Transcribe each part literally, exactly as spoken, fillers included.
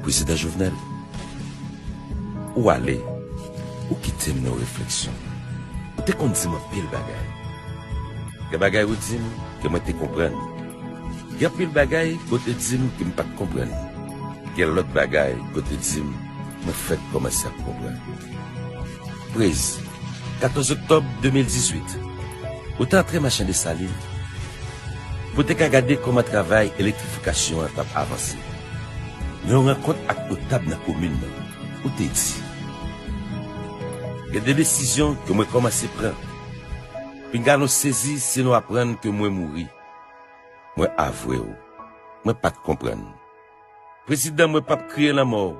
Prezidan Jovenel, ou ale, ou kite m nan refleksyon. Ou te konn di m anpil bagay. Gen bagay ou di m ke mwen te konprann. Gen anpil bagay ke w te di m ke m pa t konprann. Gen lòt bagay ke w te di m, mwen fèk kòmanse ap konprann. Prez, katòz oktòb de mil dizuit, ou te antre Machan Desalin pou te ka gade kòman travay elektrifikasyon an t ap avanse. Nan yon rankont ak notab nan komin nan, ou te di, gen de desizyon ke mwen kòmanse pran. Pinga nou sezi si nou aprann ke mwen mouri. Mwen avwe w, mwen pa t konprann. Prezidan, mwen p ap kriye lanmò w,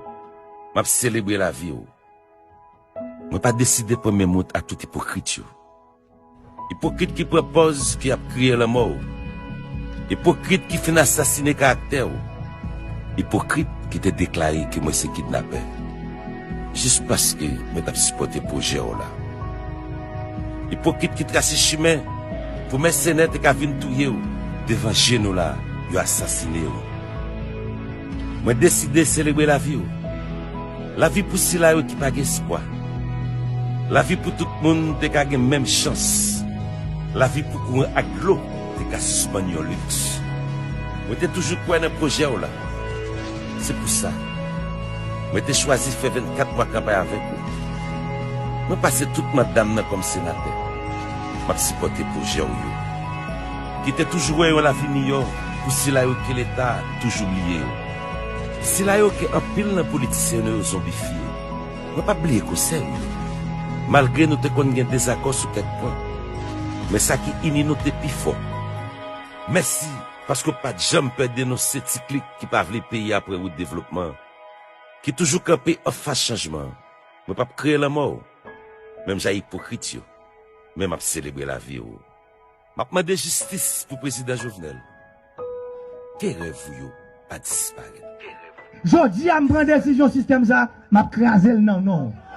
m ap selebre lavi w. Mwen pa deside pran men mout a tout ipokrit yo. Ipokrit ki pran pòz ki ap kriye lanmò w. Ipokrit ki fin asasine karaktè w. Ipokrit ki te deklare ke mwen se kidnapè. Jis paske mwen t ap sipòte pwojè w la. Ipokrit ki trase chimen pou mèsenè te ka vin touye w devan je nou la, yo asasine w. Mwen deside selebre lavi w. Lavi pou sila yo ki pa gen espwa. Lavi pou tout moun te ka gen menm chans. Lavi pou kouran ak dlo te ka sispann yon liks. Mwen te toujou kwè nan pwojè w la. Se pou sa, mwen te chwazi fè vennkat mwa kanpay avèk ou. Mwen pase tout manda m nan kòm senatè. M ap sipòte pwojè w yo, ki te toujou wè yon lavi miyò pou sila yo ke Leta toujou bliye yo. Sila yo ke anpil nan politisyen nou yo zonbifye. Mwen p ap bliye konsèy ou yo. Malgre nou te konn gen dezakò sou kèk pwen, men sa ki ini nou te pi fò. Mèsi, paske w pa t janm pè denonse ti klik ki pa vle peyi a pran wout devlopman, ki toujou kanpe anfas chanjman. Mwen p ap kriye lanmò w, menm jan ipokrit yo, men m ap selebre lavi w. M ap mande jistis pou Prezidan Jovenel. Ke rèv ou yo pa disparèt. Jodi a, m pran desizyon sistèm sa, m ap kraze l nan non w.